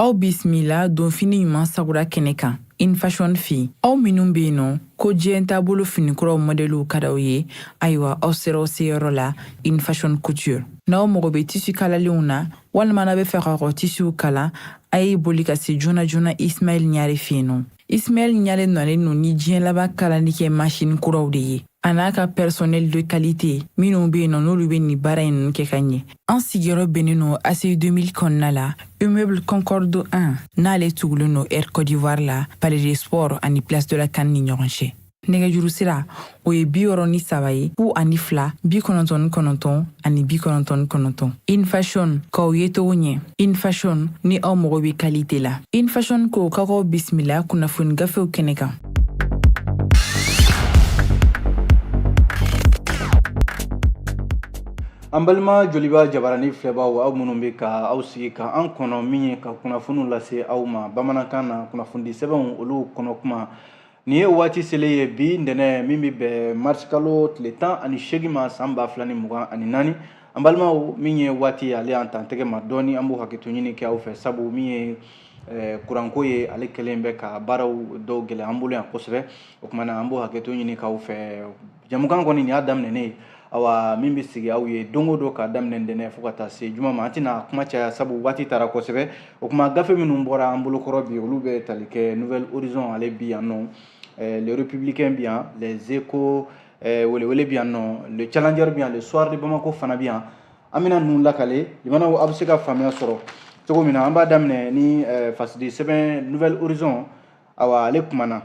Aw bisimila donfini ɲuman sagura kɛnɛ kan In Fashion fɛ yen. Aw minnu bɛ yen nɔ ko diɲɛ taabolo finikuraw mɔdɛliw ka d'aw ye, ayiwa aw sera aw seyɔrɔ la In Fashion Couture. N'aw mago bɛ tisi kalalenw na walima n'aw bɛ fɛ k'aw ka tisiw kala, a ye boli ka se joona joona Ismaɛl Ɲare fɛ yen nɔ. Ismaɛl Ɲare nalen don ni diɲɛ laban kalalikɛ masini kuraw de ye, a n'a ka personnel de qualité minnu bɛ yen nɔ n'olu bɛ nin baara in ninnu kɛ ka ɲɛ. An sigiyɔrɔ bɛnnen don ACI 2000 kɔnɔna la, immeuble Concorde 1, n'ale tugulen don Air Côte d'Ivoire la, Palais des Sports ani Place de la CAN ni ɲɔgɔn cɛ. Nɛgɛjuru sira o ye 63 ye 02 99 ani 99. In Fashion, k'aw ye cogo ɲɛ. In Fashion, ni aw mago bɛ qualité la. In Fashion ko k'aw bisimila kunnafoni gafew kɛnɛ kan. An balima Joliba jabarani filɛbaw, aw minnu bɛ ka aw sigi ka an kɔnɔ min ye ka kunnafoniw lase aw ma bamanankan na, kunnafonidi sɛbɛnw olu kɔnɔ kuma. Nin ye waati selen ye bi ntɛnɛn min bɛ bɛn marisikalo tile 18 ma san 2024. An balimaw, min ye waati ye ale y'an tan tɛgɛ ma dɔɔni, an b'o hakɛto ɲini kɛ aw fɛ, sabu min ye kuranko ye ale kɛlen bɛ ka baaraw dɔw gɛlɛya an bolo yan kosɛbɛ. O tuma na an b'o hakɛto ɲini k'aw fɛ. Jamukan kɔni nin y'a daminɛnen ye, awa min bɛ sigi aw ye don o don k'a daminɛ ntɛnɛn fo ka taa se juma ma. An tɛna kuma caya sabu waati taara kosɛbɛ. O tuma gafe minnu bɔra an bolokɔrɔ bi, olu bɛ tali kɛ Nouvel Horizon ale bi yan nɔ, Le Républicain bi yan, Les Échos, Welewele bi yan nɔ, Le Challenger bi yan, Le Soir de Bamako fana bi yan. An bɛna ninnu lakale limanaw, aw bɛ se ka faamuya sɔrɔ cogo min na. An b'a daminɛ ni fasidi sɛbɛn Nouvel Horizon. Awa ale kumana,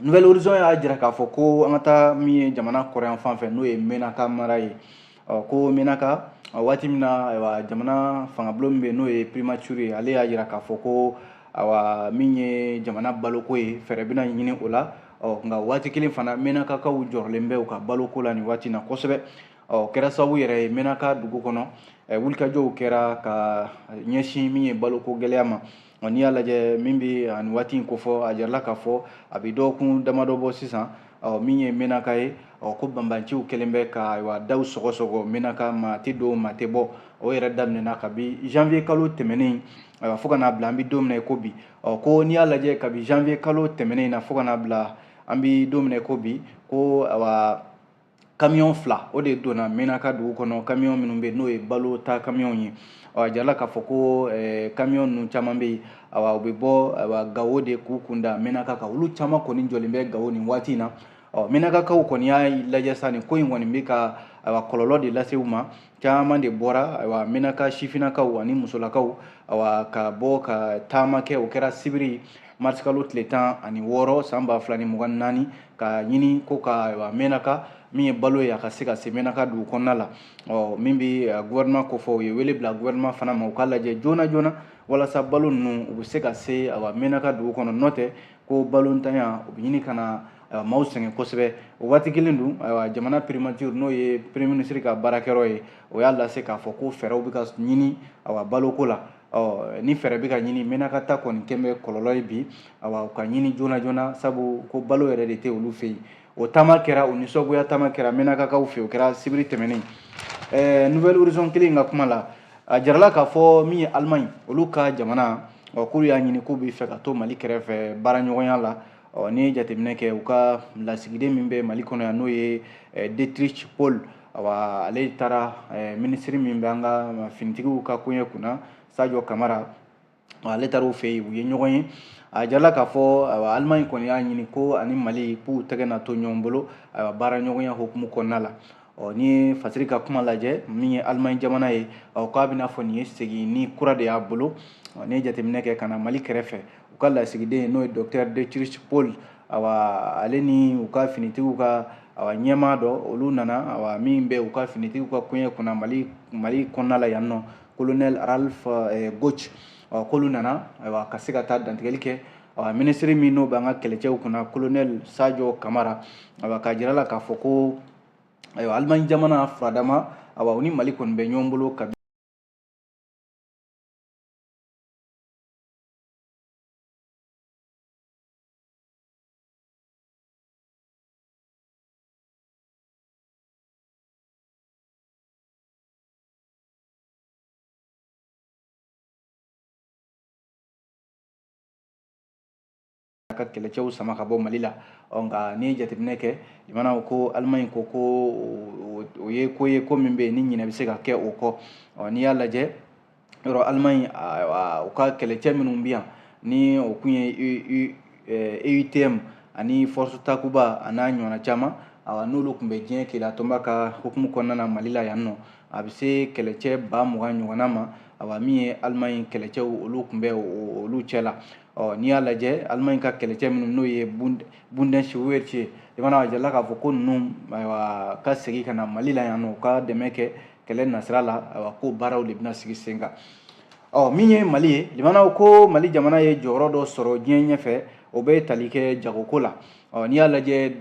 Nouvel Horizon y'a jira k'a fɔ ko an ka taa min ye jamana kɔrɔyan fan fɛ, n'o ye Menaka mara ye. Ɔ ko Menaka, waati min na ayiwa jamana fangabulon min bɛ yen n'o ye primature ye, ale y'a jira k'a fɔ ko awa min ye jamana baloko ye, fɛɛrɛ bɛna ɲini o la. Ɔ nka waati kelen fana Menakakaw jɔrɔlen bɛ u ka baloko la nin waati na kosɛbɛ. Ɔ kɛra sababu yɛrɛ ye Menaka dugu kɔnɔ, wulikajɔw kɛra ka ɲɛsin min ye baloko gɛlɛya ma. N'i y'a lajɛ min bɛ ani waati in kofɔ, a jirala k'a fɔ a bɛ dɔgɔkun damadɔ bɔ sisan, ɔ min ye Menaka ye, ɔ ko banbanciw kɛlen bɛ ka ayiwa daw sɔgɔsɔgɔ Menaka, maa tɛ don maa tɛ bɔ. O yɛrɛ daminɛna kabi janvier kalo tɛmɛnen, ayiwa fo ka n'a bila an bɛ don min na i ko bi. Ɔ ko n'i y'a lajɛ kabi janvier kalo tɛmɛnen na fo ka n'a bila an bɛ don min na i ko bi, ko ayiwa kamiyɔn 2 o de donna Menaka dugu kɔnɔ, kamiyɔn minnu bɛ n'o ye balo ta kamiyɔnw ye. Ɔ a jirala k'a fɔ ko kamiyɔn ninnu caman bɛ yen, awa u bɛ bɔ ayiwa Gawo de k'u kunda Menaka kan. Olu caman kɔni jɔlen bɛ Gawo nin waati in na. Ɔ Menakakaw kɔni y'a lajɛ sa, nin ko in kɔni bɛ ka ayiwa kɔlɔlɔ de lase u ma. Caman de bɔra ayiwa Menaka sifinnakaw ani musolakaw ayiwa ka bɔ ka taama kɛ. O kɛra sibiri marisikalo tile 16 san 2024, ka ɲini ko ka ayiwa Menaka min ye balo ye a ka se ka se Menaka dugu kɔnɔna la. Ɔ min bɛ gouvernement kofɔ, u ye wele bila gouvernement fana ma, u k'a lajɛ joona joona walasa balo ninnu u bɛ se ka se ayiwa Menaka dugu kɔnɔ. N'o tɛ ko balontanya u bɛ ɲini ka na ayiwa maaw sɛgɛn kosɛbɛ. O waati kelen dun, ayiwa jamana primature n'o ye premier ministre ka baarakɛyɔrɔ ye, o y'a lase k'a fɔ ko fɛɛrɛw bɛ ka ɲini ayiwa baloko la. Ɔ ni fɛɛrɛ bɛ ka ɲini, Menaka ta kɔni kɛn bɛ kɔlɔlɔ ye bi, ayiwa u ka ɲini joona joona, sabu ko balo yɛrɛ de tɛ olu fɛ yen. O taama kɛra, o nisɔngoya taama kɛra Menakakaw fɛ, o kɛra sibiri tɛmɛnen. Nouvel Horizon kelen in ka kuma la, a jirala k'a fɔ min ye Allemagne olu ka jamana, ɔ k'olu y'a ɲini k'u bɛ fɛ ka to Mali kɛrɛfɛ baaraɲɔgɔnya la. Ɔ n'i ye jateminɛ kɛ, u ka lasigiden min bɛ Mali kɔnɔ yan n'o ye Dietrich Paul, awa ale taara minisiri min bɛ an ka finitigiw ka koɲɛ kunna, Sadio Kamara, ale taara u fɛ yen, u ye ɲɔgɔn ye. A jirala k'a fɔ ayiwa Allemagne kɔni y'a ɲini ko ani Mali k'u tɛgɛ na to ɲɔgɔn bolo ayiwa baaraɲɔgɔnya hukumu kɔnɔna la. Ɔ n'i ye Fasiri ka kuma lajɛ, min ye Allemagne jamana ye, ɔ k'a bɛna fɔ nin ye segin ni kura de y'a bolo. Ɔ n'i ye jateminɛ kɛ ka na Mali kɛrɛfɛ, u ka lasigiden n'o ye docteur Dietrich Paul, awa ale ni u ka finitigiw ka awa ɲɛmaa dɔ, olu nana awa min bɛ u ka finitigiw ka koɲɛ kunna Mali kɔnɔna la yan nɔ, colonel Ralph Goch, k'olu nana ayiwa ka se ka taa dantigɛli kɛ. Awa minisiri min n'o b'an ka kɛlɛcɛw kunna, colonel Sadio Kamara, ayiwa k'a jira la k'a fɔ ko ayiwa Allemagne jamana furadama, awa u ni Mali kɔni bɛ ɲɔgɔn bolo kabi ka kɛlɛcɛw sama ka bɔ Mali la. Ɔ nka n'i ye jateminɛ kɛ, limanaw, ko Alimaɲi ko o ye ko ye, ko min bɛ yen ni ɲinɛ bɛ se ka kɛ o kɔ. Ɔ n'i y'a lajɛ yɔrɔ, Alimaɲi, u ka kɛlɛcɛ minnu bɛ yan, ni o kun ye EUTM ani Force Takuba a n'a ɲɔgɔnna caman, awa, n'olu tun bɛ diɲɛ keleya tɔnba ka hukumu kɔnɔna na Mali la yan nɔ, a bɛ se kɛlɛcɛ 20 000 ɲɔgɔnna ma. Awa, min ye Alimaɲi kɛlɛcɛw, olu tun bɛ olu cɛ la. Ɔ n'i y'a lajɛ, Alimaɲi ka kɛlɛcɛ minnu, n'o ye Bundeswehr ye, i mana a jirala k'a fɔ ko ninnu, ayiwa, ka segin ka na Mali la yan nɔ, u ka dɛmɛ kɛ kɛlɛ nasira la. Ayiwa, ko baaraw de bɛna sigi sen kan. Ɔ min ye Mali ye, limanaw, ko Mali jamana ye jɔyɔrɔ dɔ sɔrɔ diɲɛ ɲɛfɛ, o bɛ tali kɛ jagoko la. Ɔ n'i y'a lajɛ,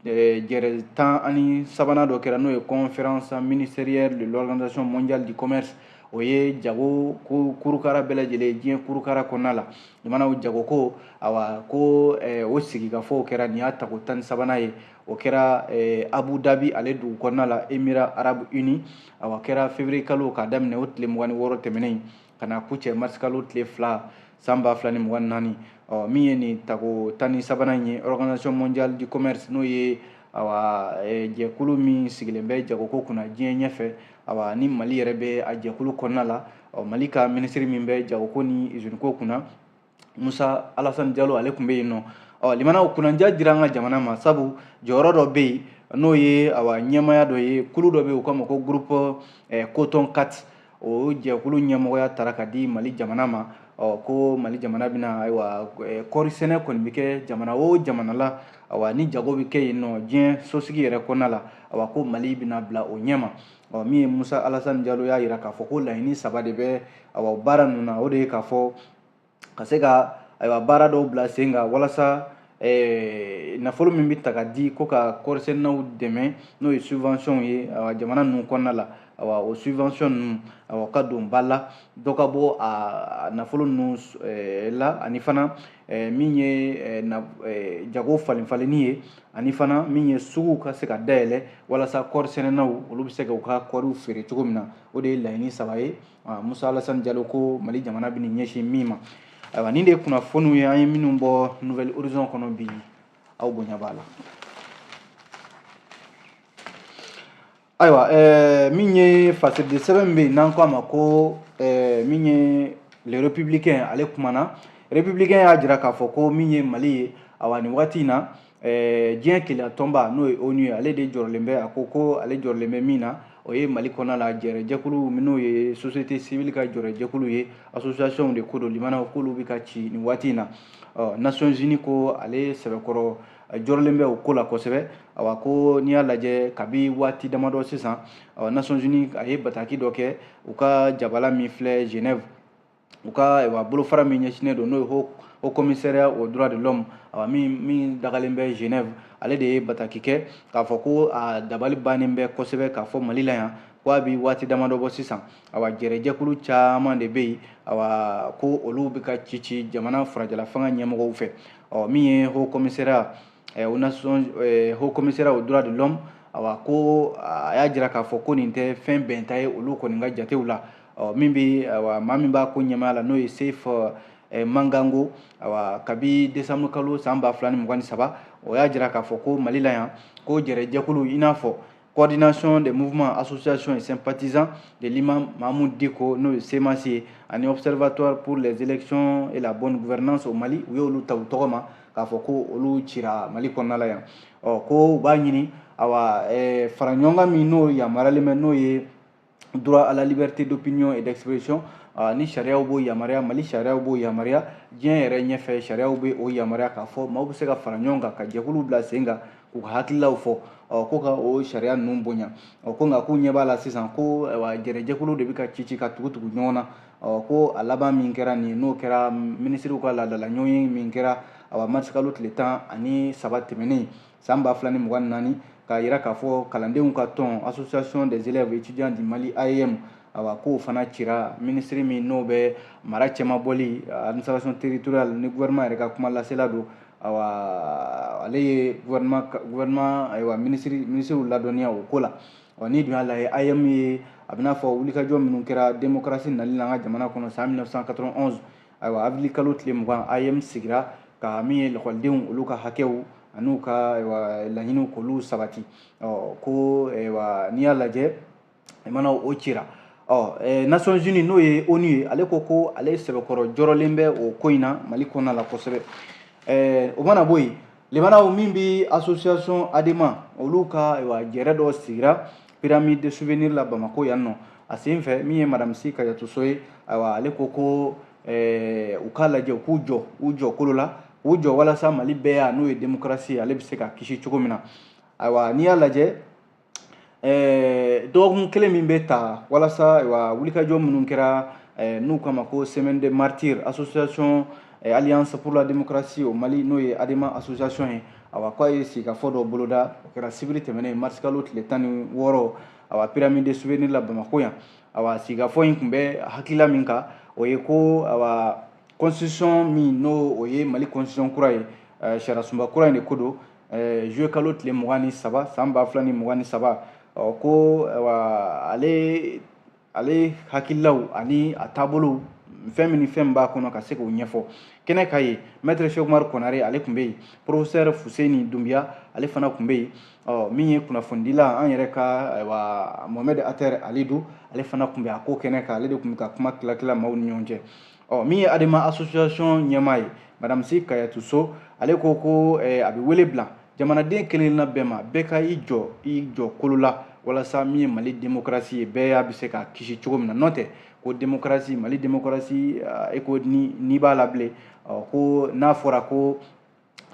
jɛrɛ 13nan dɔ kɛra, n'o ye conférence ministérielle de l'Organisation mondiale du commerce. O ye jago ko kurukara bɛɛ lajɛlen, diɲɛ kurukara kɔnɔna la, limanaw, jagoko. Awa, ko o sigikafɔw kɛra, nin y'a tako 13nan ye. O kɛra Abu Dhabi ale dugu kɔnɔna la, Émirats arabes unis. Awa, kɛra février kalo k'a daminɛ o tile 26 tɛmɛnen ka na kuncɛ mars kalo tile 2 san 2024. Ɔ min ye nin tako 13nan ye, Organisation mondiale du commerce, n'o ye, awa, jɛkulu min sigilen bɛ jagoko kunna diɲɛ ɲɛfɛ, awa, ni Mali yɛrɛ bɛ a jɛkulu kɔnɔna la. Ɔ Mali ka minisiri min bɛ jagoko ni usiniko kunna, Musa Alasani Jalo, ale tun bɛ yen nɔ. Ɔ limanaw, kunnadiya dira an ka jamana ma, sabu jɔyɔrɔ dɔ bɛ yen, n'o ye, awa, ɲɛmaya dɔ ye. Kulu dɔ bɛ yen, u k'a ma ko groupe coton 4. O jɛkulu ɲɛmɔgɔya taara ka di Mali jamana ma. Ɔ ko Mali jamana bɛna, ayiwa, kɔɔri sɛnɛ kɔni bɛ kɛ jamana o jamana la, awa, ni jago bɛ kɛ yen nɔ diɲɛ sosigi yɛrɛ kɔnɔna la, awa, ko Mali bɛna bila o ɲɛma. Ɔ min ye Musa Alasani Jalo y'a jira k'a fɔ ko laɲini saba de bɛ, awa, baara ninnu na. O de ye k'a fɔ ka se ka, ayiwa, baara dɔw bila sen kan walasa nafolo min bɛ ta ka di ko ka kɔɔrisɛnɛnaw dɛmɛ, n'o ye subvention ye, awa, jamana ninnu kɔnɔna la, awa, o subvention ninnu, awa, ka don ba la, dɔ ka bɔ a nafolo ninnu la, ani fana min ye jago falen falenni ye, ani fana min ye suguw ka se ka dayɛlɛ walasa kɔɔrisɛnɛnaw olu bɛ se ka u ka kɔɔriw feere cogo min na. O de ye laɲini saba ye, Musa Alasani Jalo ko Mali jamana bɛ nin ɲɛsin min ma. Ayiwa, nin de ye kunnafoniw ye an ye minnu bɔ Nouvel Horizon kɔnɔ bi. Aw bonya b'a la. Ayiwa, min ye fasiridi sɛbɛn min bɛ yen n'an ko a ma ko min ye Le Républicain, ale kumana. Républicain y'a jira k'a fɔ ko min ye Mali ye, awa, nin waati in na, diɲɛ kelenya tɔnba, n'o ye ONU ye, ale de jɔrɔlen bɛ. A ko ko ale jɔrɔlen bɛ min na, o ye Mali kɔnɔna la jɛrɛjɛkulu, n'o ye société civile ka jɔrɛjɛkulu ye, association de ko don, limanaw, k'olu bɛ ka ci nin waati in na. Ɔ Nations Unies ko ale sɛbɛkɔrɔ jɔrɔlen bɛ o ko la kosɛbɛ. Awa, ko n'i y'a lajɛ, kabi waati damadɔ sisan, Nations Unies a ye bataki dɔ kɛ u ka jabala min filɛ Genève, u ka, ayiwa, bolofara min ɲɛsinnen don, n'o ye Haut Commissariat aux droits de l'homme, awa, min dagalen bɛ Genève, ale de ye bataki kɛ k'a fɔ ko a dabali bannen bɛ kosɛbɛ k'a fɔ Mali la yan ko a bi waati damadɔ bɔ sisan, awa, jɛrɛjɛkulu caman de bɛ yen, awa, ko olu bɛ ka ci ci jamana farajɛla fanga ɲɛmɔgɔw fɛ. Ɔ min ye Haut Commissariat aux Nations, Haut Commissariat aux droits de l'homme, awa, ko a y'a jira k'a fɔ ko nin tɛ fɛn bɛnta ye olu kɔni ka jatew la. Ɔ min bɛ, awa, maa min b'a ko ɲɛmaaya la, n'o ye Seif Mangango, awa, kabi décembre kalo san 2023, o y'a jira k'a fɔ ko Mali la yan, ko jɛrɛjɛkulu i n'a fɔ Coordination des mouvements, associations et sympathisants de l'imam Mahmoud Dicko, n'o ye CMAS ye, ani Observatoire pour les élections et la bonne gouvernance au Mali, u y'olu ta u tɔgɔ ma k'a fɔ ko olu cira Mali kɔnɔna la yan. Ɔ ko u b'a ɲini, awa, fara ɲɔgɔn kan min n'o yamaruyalen bɛ, n'o ye droit à la liberté d'opinion et d'expression, ni sariyaw b'o yamaruya, Mali sariyaw b'o yamaruya, diɲɛ yɛrɛ ɲɛfɛ sariyaw bɛ o yamaruya k'a fɔ maaw bɛ se ka fara ɲɔgɔn kan ka jɛkulu bila sen kan k'u ka hakililaw fɔ. Ɔ ko ka o sariya ninnu bonya. Ɔ ko nka k'u ɲɛ b'a la sisan ko, ayiwa, jɛrɛjɛkulu de bɛ ka ci ci ka tugu tugu ɲɔgɔn na. Ɔ ko a laban min kɛra nin ye, n'o kɛra minisiriw ka laadala ɲɔgɔnye min kɛra, awa, marisikalo tile 13 tɛmɛnen san 2024, k'a yira k'a fɔ kalandenw ka tɔn Association des élèves étudiants du Mali, AEM, awa, k'o fana cira. Minisiri min n'o bɛ mara cɛmabɔli, administration territoriale, ni gouvernement yɛrɛ ka kuma lasela don, awa, ale ye gouvernement, ayiwa, minisiriw ladɔnniya o ko la. Ɔ ni dun y'a lajɛ, AEM ye, a bɛna fɔ wulikajɔ minnu kɛra démocratie nali la an ka jamana kɔnɔ san 1991, ayiwa, avril kalo tile 20, AEM sigira. ka min ye lakɔlidenw olu ka hakɛw an'u ka ayiwa laɲiniw k'olu sabati. Ɔ ko ayiwa, n'i y'a lajɛ mana o cira, ɔ Nations Unies, n'o ye ONU ye, ale ko ko ale sɛbɛkɔrɔ jɔrɔlen bɛ o ko in na Mali kɔnɔna la kosɛbɛ. O mana bɔ yen, limanaw, min bɛ association ADEMA, olu ka ayiwa jɛrɛ dɔ sigira Pyramide de Souvenir la Bamako yan nɔ. A sen fɛ, min ye madame Sy Kadiatou Sow ye, ayiwa ale ko ko u k'a lajɛ, u k'u jɔ u jɔ kolo la, k'u jɔ walasa Mali bɛɛ y'a n'o ye démocratie, ale bɛ se ka kisi cogo min na. Ayiwa, n'i y'a lajɛ, dɔgɔkun kelen min bɛ ta walasa ayiwa wulikajɔ minnu kɛra n'u kama ko Semaine des Martyrs, association Alliance pour la démocratie au Mali, n'o ye ADEMA association ye, awa k'a ye sigikafɔ dɔ boloda. O kɛra sibiri tɛmɛnen, marisikalo tile 16, awa Pyramide de Souvenir la Bamako yan. Awa sigikafɔ in tun bɛ hakilila min kan, o ye ko awa constitution min, n'o o ye Mali constitution kura ye, sariyasunba kura in de ko don, juillet kalo tile 23 san 2023. Ɔ ko ayiwa, ale hakililaw ani a taabolow, fɛn min ni fɛn b'a kɔnɔ, ka se k'o ɲɛfɔ kɛnɛ ka ye. Maître Cheick Oumar Konaré, ale tun bɛ yen. Professeur Fuseni Dunbiya, ale fana tun bɛ yen. Ɔ min ye kunnafonidila an yɛrɛ ka ayiwa Mohamed Ater Alidou, ale fana tun bɛ a ko kɛnɛ kan, ale de tun bɛ ka kuma tila tila maaw ni ɲɔgɔn cɛ. Ɔ min ye ADEMA association ɲɛmaa ye, madame Sy Kadiatou Sow, ale ko ko a bɛ wele bila jamanaden kelenkelenna bɛɛ ma, bɛɛ ka i jɔ i jɔ kolo la walasa min ye Mali démocratie ye, bɛɛ y'a bɛ se ka kisi cogo min na. N'o tɛ ko démocratie, Mali démocratie, e ko ni n'i b'a la bilen, ko n'a fɔra ko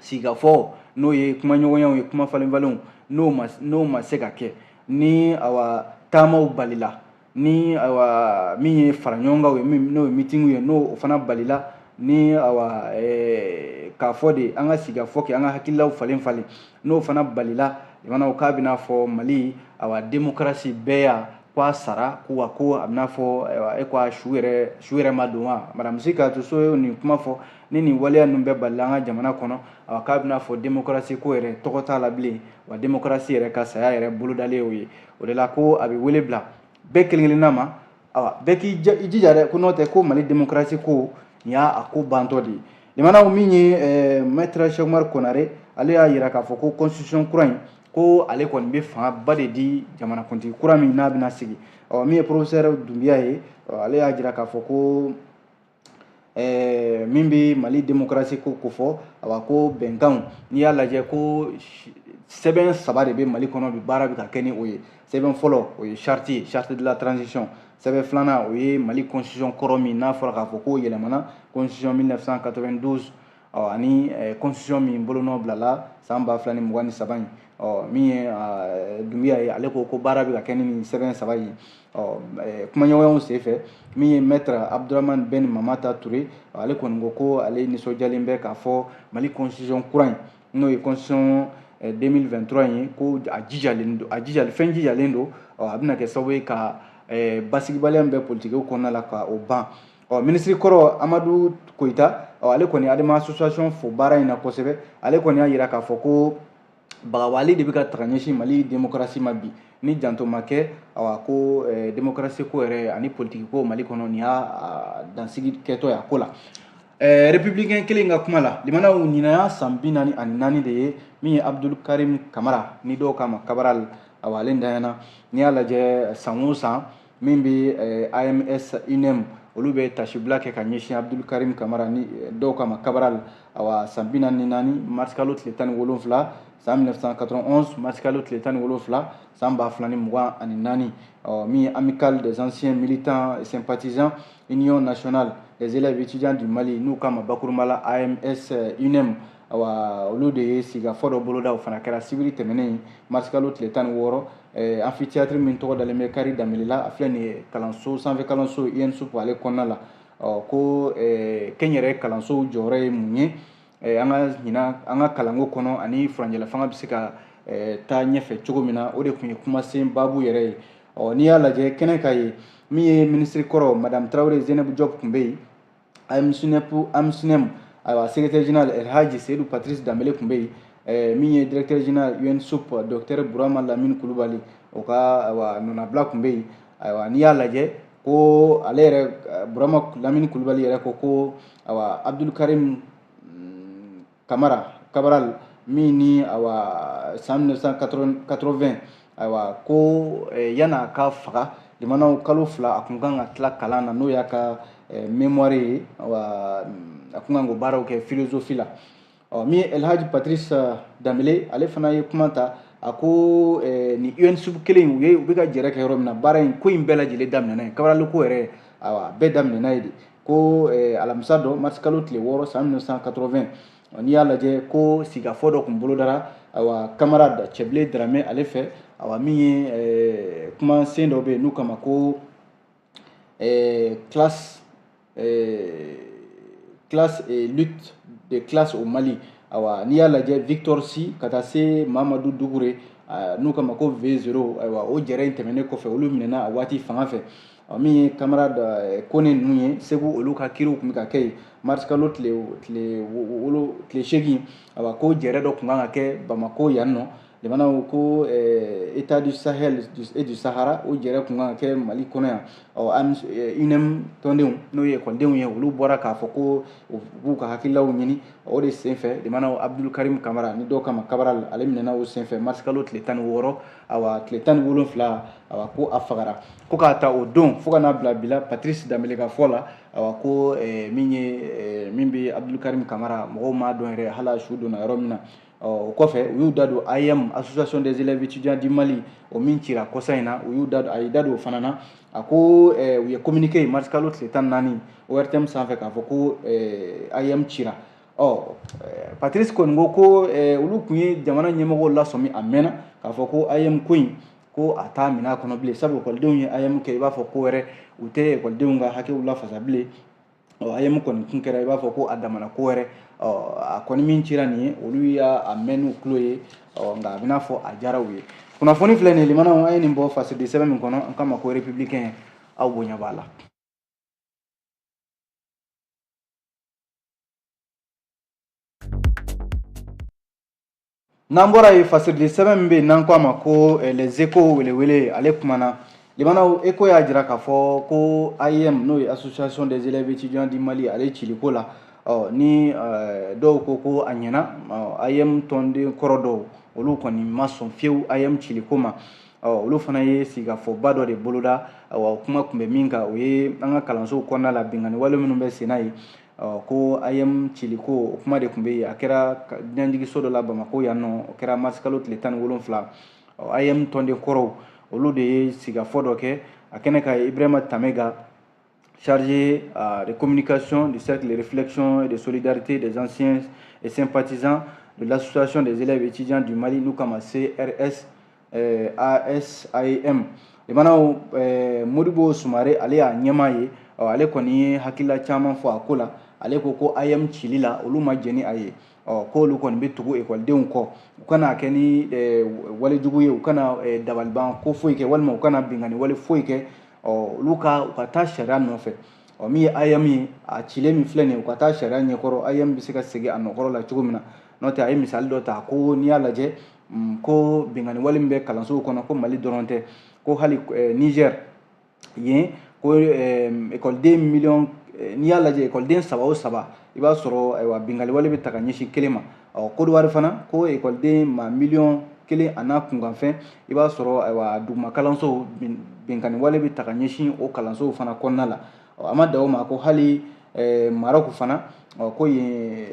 sigikafɔ, n'o ye kumaɲɔgɔnyaw ye, kuma falen falenw, n'o ma se ka kɛ, ni awa taamaw balila, ni awa min ye fara ɲɔgɔnkanw ye, n'o ye meeting ye, n'o fana balila, ni awa k'a fɔ de an ka sigikafɔ kɛ, an ka hakililaw falen falen, n'o fana balila, limanaw, k'a bɛna fɔ Mali awa démocratie bɛɛ y'a ko a sara, ko wa ko a bɛna fɔ ayiwa e ko a su yɛrɛ ma don wa. Madame Sy Kadiatou Sow ye nin kuma fɔ. Ni nin waleya ninnu bɛɛ balila an ka jamana kɔnɔ, awa k'a bɛna fɔ démocratie ko yɛrɛ tɔgɔ t'a la bilen, wa démocratie yɛrɛ ka saya yɛrɛ bolodalen y'o ye. O de la ko a bɛ wele bila bɛɛ kelen kelenna ma, awa bɛɛ k'i jija dɛ, ko n'o tɛ ko Mali démocratie ko nin y'a a ko bantɔ de ye. Limanaw, min ye maître Cheick Oumar Konaré, ale y'a yira k'a fɔ ko constitution kura in, ko ale kɔni bɛ fangaba de di jamanakuntigi kura min n'a bɛna sigi. Ɔ min ye professeur Dunbiya ye, ale y'a jira k'a fɔ ko min bɛ Mali démocratie ko kofɔ, awa ko bɛnkanw, n'i y'a lajɛ, ko sɛbɛn saba de bɛ Mali kɔnɔ bi, baara bɛ ka kɛ ni o ye. Sɛbɛn fɔlɔ, o ye charte ye, charte de la transition. Sɛbɛn filanan, o ye Mali constitution kɔrɔ min n'a fɔra k'a fɔ k'o yɛlɛmana, constitution 1992, ɔ ani constitution min bolonɔ bilala san 2023 in. Ɔ min ye Dunbiya ye, ale ko ko baara bɛ ka kɛ ni nin sɛbɛn saba ye. Ɔ kumaɲɔgɔnyaw senfɛ, min ye maître Abdourahamane Ben Mamata Touré, ale kɔni ko ko ale nisɔndiyalen bɛ k'a fɔ Mali constitution kura in, n'o ye constitution 2023 in ye, ko a jijalen don, a jijalen, fɛn jijalen don. Ɔ a bɛna kɛ sababu ye ka basigibaliya min bɛ politiki kɔnɔna la, ka o ban. Ɔ minisiri kɔrɔ Amadu Koyita, ɔ ale kɔni ADEMA association fo baara in na kosɛbɛ. Ale kɔni y'a jira k'a fɔ ko bagabali de bɛ ka taga ɲɛsin Mali démocratie ma bi, ni janto ma kɛ, awa ko démocratie ko yɛrɛ ani politiki ko Mali kɔnɔ, nin y'a dansigi kɛtɔ ye a ko la. Républicain kelen ka kuma la, limanaw, ɲinan y'a san 44 de ye min ye Abdul Karim Kamara, ni dɔw k'a ma Cabral, awa ale ntanyana. N'i y'a lajɛ, san o san, min bɛ AMS UNEM, olu bɛ tasibila kɛ ka ɲɛsin Abdul Karim Kamara, ni dɔw k'a ma Cabral. Awa san 44, mars kalo tile 17 san 1991, mars kalo tile 17 san 2024. Ɔ min ye Amicale des anciens militants et sympathisants Union nationale des élèves étudiants du Mali, n'u k'a ma bakurunba la AMS UNEM, awa olu de ye sigikafɔ dɔ boloda. O fana kɛra sibiri tɛmɛnen, mars kalo tile 16, amphithéâtre min tɔgɔ dalen bɛ Kari Danbele la, a filɛ nin ye, kalanso sanfɛ kalanso INSUP, ale kɔnɔna la. Ɔ ko kɛnyɛrɛ kalansow jɔyɔrɔ ye mun ye an ka ɲinan an ka kalanko kɔnɔ, ani furancɛla fanga bɛ se ka taa ɲɛfɛ cogo min na, o de tun ye kumasen baabu yɛrɛ ye. Ɔ n'i y'a lajɛ kɛnɛ ka ye, min ye minisiri kɔrɔ madame Tarawele Zenabu Diop tun bɛ yen, AMSUNEM ayiwa secrétaire général El Hadji Seydou Patrice Danbele tun bɛ yen, min ye directeur général UNSUP docteur Burama Lamine Kulubali, o ka ayiwa nɔnabila tun bɛ yen. Ayiwa n'i y'a lajɛ, ko ale yɛrɛ Burama Lamine Kulubali yɛrɛ ko ko ayiwa Abdul Karim Kamara Cabral min ni awa san 1980, ayiwa, ko yan'a ka faga, limanaw, kalo 2 a kun kan ka tila kalan na, n'o y'a ka mémoire ye. Awa, a kun kan k'o baaraw kɛ philosophie la. Ɔ, min ye Elhaji Patrice Dembele, ale fana ye kuma ta. A ko ni UNSUP kelen u ye, u bɛ ka jɛrɛ kɛ yɔrɔ min na, baara in ko in bɛɛ lajɛlen daminɛna yen. Cabral ko yɛrɛ, ayiwa, bɛɛ daminɛna yen de. Ko alamisa dɔ, mars kalo tile 6 san 1980, n'i y'a lajɛ, ko sigikafɔ dɔ tun bolodara, ayiwa, camarade Cɛbilen Daramɛ ale fɛ. Ayiwa, min ye kuma sen dɔ bɛ yen n'u kama ko classe et lutte de classe au Mali. Ayiwa, n'i y'a lajɛ, Victor Sy ka taa se Mamadu Dukure n'u kama ko V0, ayiwa, o jɛrɛ in tɛmɛnen kɔfɛ, olu minɛna a waati fanga fɛ. Min ye camarade Kone ninnu ye Segu, olu ka kiiriw tun bɛ ka kɛ yen mars kalo tile wolo tile 8. Ayiwa, ko jɛrɛ dɔ tun kan ka kɛ Bamako yan nɔ, jamanaw ko État du Sahel et du Sahara, o jɛrɛ tun kan ka kɛ Mali kɔnɔ yan. Ɔ, UNEM tɔndenw, n'o ye ekɔlidenw ye, olu bɔra k'a fɔ ko u b'u ka hakililaw ɲini. O de senfɛ, jamanaw, Abdul Karim Kamara ni dɔw kama Cabral, ale minɛna o senfɛ mars kalo tile 16. Awa, tile 17, awa, ko a fagara. Ko k'a ta o don fo ka n'a bila bi la, Patrice Dembele ka fɔ la, awa, ko min ye min bɛ Abdul Karim Kamara, mɔgɔw m'a dɔn yɛrɛ hali a su donna yɔrɔ min na. O kɔfɛ, u y'u da don AEM, Association des élèves étudiants du Mali, o min cira kɔsa in na, u y'u da don, a y'i da don o fana na. A ko u ye communiqué mars kalo tile 14 ORTM sanfɛ k'a fɔ ko AEM cira. Ɔ, Patrice kɔni ko ko olu tun ye jamana ɲɛmɔgɔw lasɔmi a mɛnna k'a fɔ ko AEM ko in, ko a t'a minɛ a kɔnɔ bilen, sabu ekɔlidenw ye AEM kɛ i b'a fɔ ko wɛrɛ, u tɛ ekɔlidenw ka hakɛw lafasa bilen. Ɔ, AEM kɔni kun kɛra i b'a fɔ ko a damana ko wɛrɛ. Ɔ, a kɔni min cira nin ye, olu y'a mɛn n'u tulo ye. Ɔ, nka a bɛna fɔ a diyara u ye. Kunnafoni filɛ nin ye, limanaw, an ye nin bɔ fasidi sɛbɛn min kɔnɔ, an k'a ma ko Républicain. Aw bonya b'a la. N'an bɔra yen, fasirili sɛbɛn min bɛ yen n'an ko a ma ko Les Échos welewele, ale kumana. Limanaw, Écho y'a jira k'a fɔ ko AEM, n'o ye Association des élèves étudiants du Mali, ale ciliko la, ɔ, ni dɔw ko ko a ɲɛna, AEM tɔnden kɔrɔ dɔw, olu kɔni ma sɔn fiyewu AEM ciliko ma. Ɔ, olu fana ye sigikafɔba dɔ de boloda. Awa, kuma tun bɛ min kan, o ye an ka kalansow kɔnɔna la binkanni wale minnu bɛ sen na ye. Ɔ, ko AEM ciliko, o kuma de tun bɛ yen. A kɛra dunanjiginso dɔ la Bamako yan nɔ, o kɛra mars kalo tile 17. Ɔ, AEM tɔnden kɔrɔw, olu de ye sigikafɔ dɔ kɛ a kɛnɛ kan. Ibrahima Tamega, chargé de communication du cercle de réflexion et de solidarité des anciens et sympathisants de l'association des élèves étudiants du Mali, n'u kama CRS ASAEM. Limanaw, Modibo Sumare, ale y'a ɲɛmaa ye. Ale kɔni ye hakilila caman fɔ a ko la. Ale ko ko AEM cili la, olu ma jɛn ni a ye. Ɔ, k'olu kɔni bɛ tugu ekɔlidenw kɔ, u kana kɛ ni walejugu ye, u kana dabaliban ko foyi kɛ, walima u kana binkanni wale foyi kɛ. Ɔ, olu ka u ka taa sariya nɔfɛ. Ɔ, min ye AEM ye, a cilen min filɛ nin ye, u ka taa sariya ɲɛkɔrɔ, AEM bɛ se ka segin a nɔkɔrɔ la cogo min na. N'o tɛ, a ye misali dɔ ta ko n'i y'a lajɛ, ko binkanni wale min bɛ kalansow kɔnɔ, ko Mali dɔrɔn tɛ, ko hali Niger yen, ko ekɔliden miliyɔn, n'i y'a lajɛ, ekɔliden saba o saba, i b'a sɔrɔ, ayiwa, binkanni wale bɛ ta ka ɲɛsin kelen ma. Ɔ, Côte d'Ivoire fana, ko ekɔliden maa 1 miliyɔn a n'a kunkanfɛn, i b'a sɔrɔ, ayiwa, duguma kalansow, binkanni wale bɛ ta ka ɲɛsin o kalansow fana kɔnɔna la. A ma dan o ma, ko hali Maroc fana, ko yen,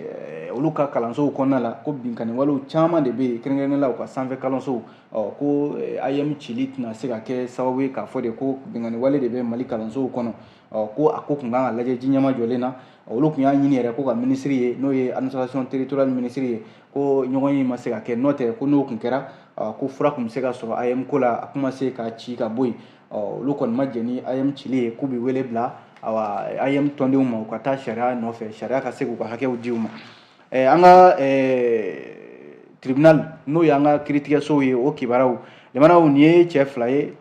olu ka kalansow kɔnɔna la, ko binkanni walew caman de bɛ yen, kɛrɛnkɛrɛnnenya la u ka sanfɛ kalansow. Ɔ, ko AEM cili tɛna se ka kɛ sababu ye k'a fɔ de ko binkanni wale de bɛ Mali kalansow kɔnɔ. Ɔ, ko a ko kun kan ka lajɛ ji ɲɛma jɔlen na. Olu tun y'a ɲini yɛrɛ ko ka minisiri ye, n'o ye administration territoriale minisiri ye, ko ɲɔgɔn ye ma se ka kɛ. N'o tɛ, ko n'o tun kɛra, ko fura tun bɛ se ka sɔrɔ AEM ko la, a kuma se ka ci ka bɔ yen. Ɔ, olu kɔni ma jɛn ni AEM cili ye, k'u bɛ wele bila, awa, AEM tɔndenw ma, u ka taa sariya nɔfɛ, sariya ka se k'u ka hakɛw di u ma. An ka tribunal, n'o y'an ka kiiritigɛsow ye, o kibaruyaw, jamanaw, nin ye cɛ fila ye,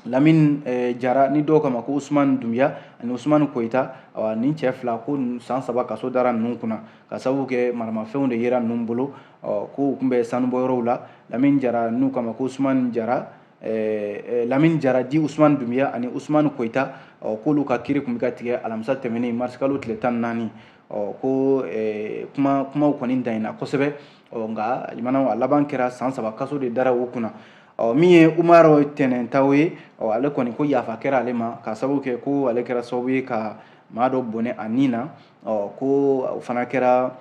Lamine Jara ni dɔw kama ko Usumani Dunbiya ani Usumani Koyita. Awa, nin cɛ fila, ko san 3 kaso dara ninnu kunna ka sababu kɛ maramafɛnw de yera ninnu bolo. Ɔ, ko u tun bɛ sanubɔyɔrɔw la. Lamine Jara n'u kama ko Usumani Jara, Lamine Jara di Usumani Dunbiya ani Usumani Koyita, ɔ, k'olu ka kiiri tun bɛ ka tigɛ alamisa tɛmɛnen mars kalo tile 14. Ɔ ko kuma kumaw kɔni danyina kosɛbɛ. Ɔ nka limanaw, a laban kɛra san 3 kaso de dara u kunna. Ɔ min ye Umaru Tɛnɛntawo ye, ɔ ale kɔni ko yafa kɛra ale ma ka sababu kɛ ko ale kɛra sababu ye ka maa dɔ bɔnɛ a ni na. Ɔ ko o fana kɛra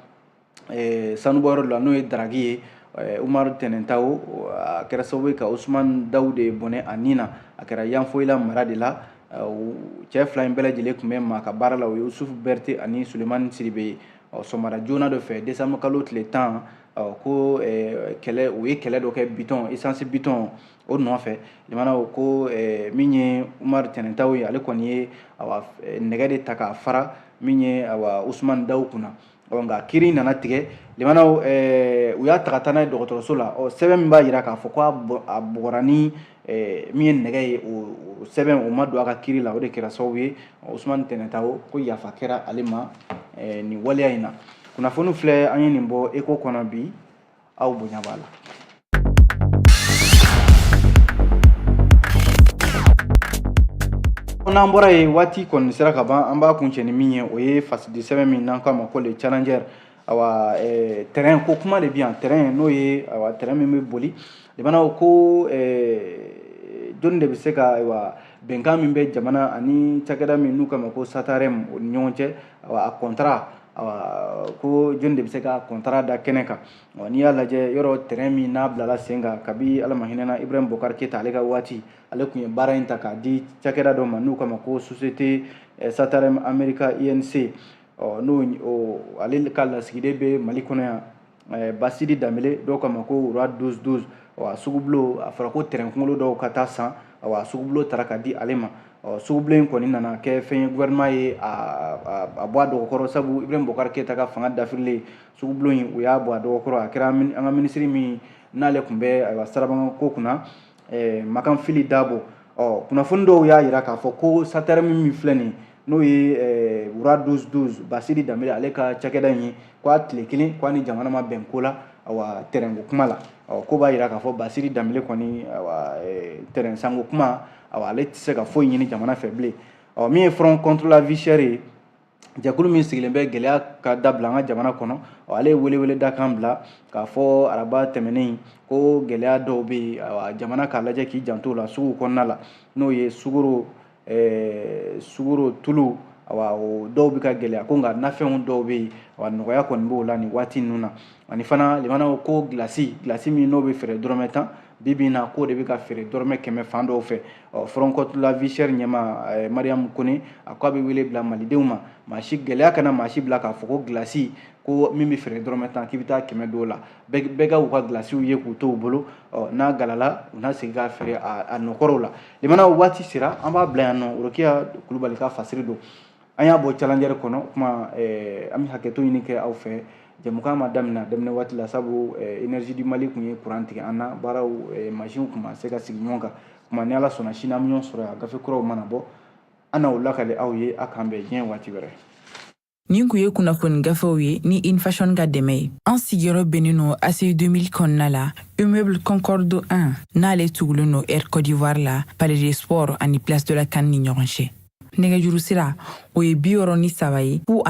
sanubɔyɔrɔ la, n'o ye drague ye. Umaru Tɛnɛntawo, a kɛra sababu ye ka Usumani Dawu de bɔnɛ a ni na. A kɛra Yanfoyila mara de la. Cɛ fila in bɛɛ lajɛlen tun bɛ maa ka baara la, o ye Yusufu Berete ani Sulemani Sidibe ye. Ɔ sɔgɔmada joona dɔ fɛ, décembre kalo tile 10, ko kɛlɛ, u ye kɛlɛ dɔ kɛ bitɔn, essence bitɔn o nɔfɛ. Limanaw, ko min ye Umaru Tɛnɛntawo ye, ale kɔni ye awa nɛgɛ de ta k'a fara min ye awa Usumani Dawu kunna. Ɔ nka kiiri nana tigɛ, limanaw, u y'a ta ka taa n'a ye dɔgɔtɔrɔso la. Ɔ sɛbɛn min b'a jira k'a fɔ ko a bugɔra ni min ye nɛgɛ ye, o sɛbɛn o ma don a ka kiiri la. O de kɛra sababu ye Usumani Tɛnɛntawo ko yafa kɛra ale ma nin waleya in na. Kunnafoni filɛ, an ye nin bɔ Écho kɔnɔ bi, aw bonya b'a la. N'an bɔra yen, waati kɔni sera ka ban. An b'a kuncɛ ni min ye, o ye fasidi sɛbɛn min n'an k'a ma ko Le Challenger. Awa terrain ko kuma de bɛ yan, terrain n'o ye awa terrain min bɛ boli. Limanaw, ko jɔnni de bɛ se ka ayiwa bɛnkan min bɛ jamana ani cakɛda min n'u k'a ma ko Satarem o ni ɲɔgɔn cɛ, awa a contrat, awa ko jɔnni de bɛ se ka contrat da kɛnɛ kan? N'i y'a lajɛ yɔrɔ, terrain min n'a bilala sen kan kabi Ala ma hinɛna Ibrahim Bokar Keyita ale ka waati, ale tun ye baara in ta k'a di cakɛda dɔ ma n'u k'a ma ko Société Satarem America INC. Ɔ n'o ale ka lasigiden bɛ Mali kɔnɔ yan, Basidi Danbele, dɔw k'a ma ko Roi 12 12. Ɔ a sugubulon, a fɔra ko terrain kunkolo dɔw ka taa san. Awa a sugubulon taara ka di ale ma. Ɔ sugubulon in kɔni nana kɛ fɛn ye, gouvernement ye a bɔ a dɔgɔkɔrɔ, sabu Ibrahim Bokar Keyita ka fanga dafirilen, sugubulon in u y'a bɔ a dɔgɔkɔrɔ. A kɛra an ka minisiri min n'ale tun bɛ ayiwa sirabakan ko kunna, Makan Fili Dabo. Ɔ kunnafoni dɔw y'a jira k'a fɔ ko Satarem min filɛ nin, n'o ye Roi 12 12 Basidi Danbele ale ka cakɛda in ye, ko a tile kelen ko a ni jamana ma bɛn ko la, awa terrain ko kuma la. Ɔ ko b'a jira k'a fɔ Basidi Danbele kɔni, awa terrain sanko kuma, awa ale tɛ se ka foyi ɲini jamana fɛ bilen. Ɔ min ye Front contre la vie chère ye, jɛkulu min sigilen bɛ gɛlɛya ka dabila an ka jamana kɔnɔ, ale ye welewele dakan bila k'a fɔ araba tɛmɛnen ko gɛlɛya dɔw bɛ yen, awa jamana k'a lajɛ k'i janto la sugu kɔnɔna la, n'o ye sukaro, tulu, awa o dɔw bɛ ka gɛlɛya ko, nka nafɛnw dɔw bɛ yen, awa nɔgɔya kɔni b'o la nin waati ninnu na. Ani fana limanaw, ko gilasi min n'o bɛ feere dɔrɔmɛ 10, bi bi in na k'o de bɛ ka feere dɔrɔmɛ 100 fan dɔw fɛ. Ɔ Front contre la vie chère ɲɛmaa Mariam Kone, a ko a bɛ wele bila malidenw ma, maa si gɛlɛya kana maa si bila k'a fɔ ko gilasi ko min bɛ feere dɔrɔmɛ 10 k'i bɛ taa 100 don o la. Bɛɛ ka u ka gilasiw ye k'u to u bolo. Ɔ n'a galala, u n'a segin k'a feere a nɔkɔrɔw la. Limanaw, waati sera, an b'a bila yan nɔ. Rokiya Kulubali ka fasiri don, an y'a bɔ Challenger kɔnɔ. Kuma an bɛ hakɛto ɲini kɛ aw fɛ, jɛmukan ma daminɛ daminɛ waati la, sabu Énergie du Mali tun ye courant tigɛ an na, baaraw machines tun ma se ka sigi ɲɔgɔn kan. Kuma ni Ala sɔnna, sini an bɛ ɲɔgɔn sɔrɔ yan, gafe kuraw mana bɔ, an na o lakale aw ye. A k'an bɛn diɲɛ waati wɛrɛ. Nin kun ye kunnafoni gafew ye ni Infashion ka dɛmɛ ye. An sigiyɔrɔ bɛnnen don ACI 2000 kɔnɔna la, immeuble Concorde 1, n'ale tugulen don Air Côte d'Ivoire la, Palais des Sports ani Place de la CAN ni ɲɔgɔn cɛ. Nɛgɛjuru sira, o ye 63 ye, 0.